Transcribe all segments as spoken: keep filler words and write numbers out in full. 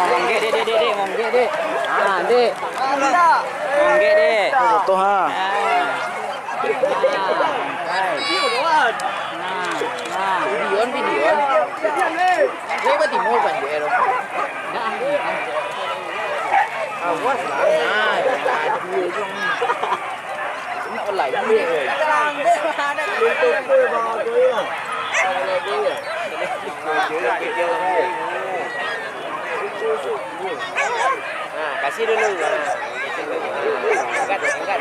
Manggek, dek, dek, dek, dek, manggek, dek. Ah, dek. Manggek, dek. Foto, ha. Ah. Nah, nah. Videoan, videoan. Lai batimul panjai tu. Awas lah. Nah, aduh, itu. Nak online. Nah, kasih dulu. Nah, angkat, angkat.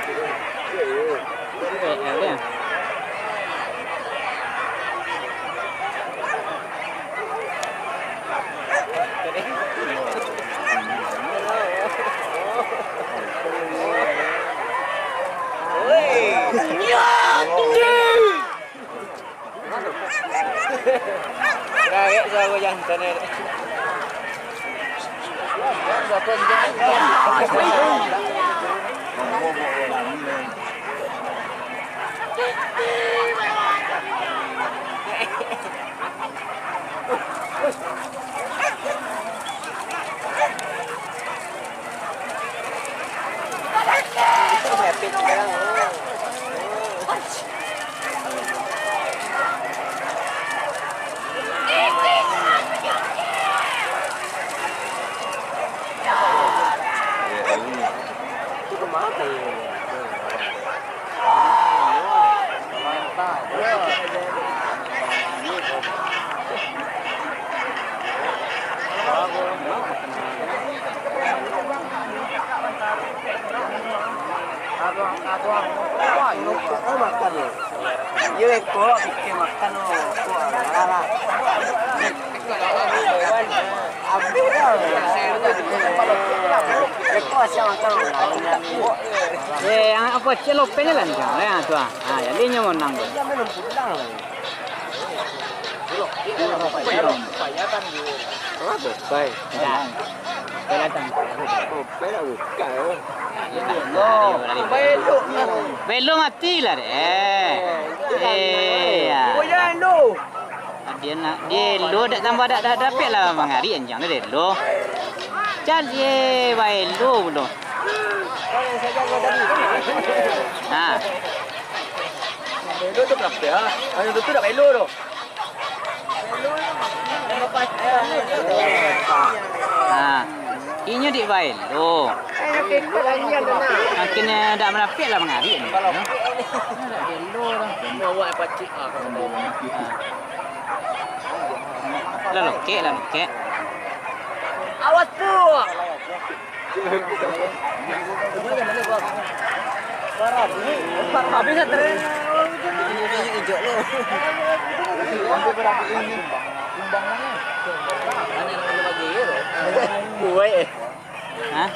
Kaget suaro jantan ni. Eh, ang-, apo, Cik Lopez ni lah ni, ah, tu, ah. Ah, jadi nyo monang tu. Dah. Dah datang. Belum mati lah deh. Eh, ya. Dia nak, dia lo dak tambah dak, dak dapek lah mangarik anjing tu, dia lo. Can, ye, bae lo pulo. Ha. Belo tu kenapa ya? Ayo tu dak belo tu. Ha. Inyo dik bae lo. Makin, eh, dak malapik lah mangarik ni. Dak belo lah. Lah lokek, lah lokek. Awas, Puk! Habis lah tren. Kuat, eh. Hah?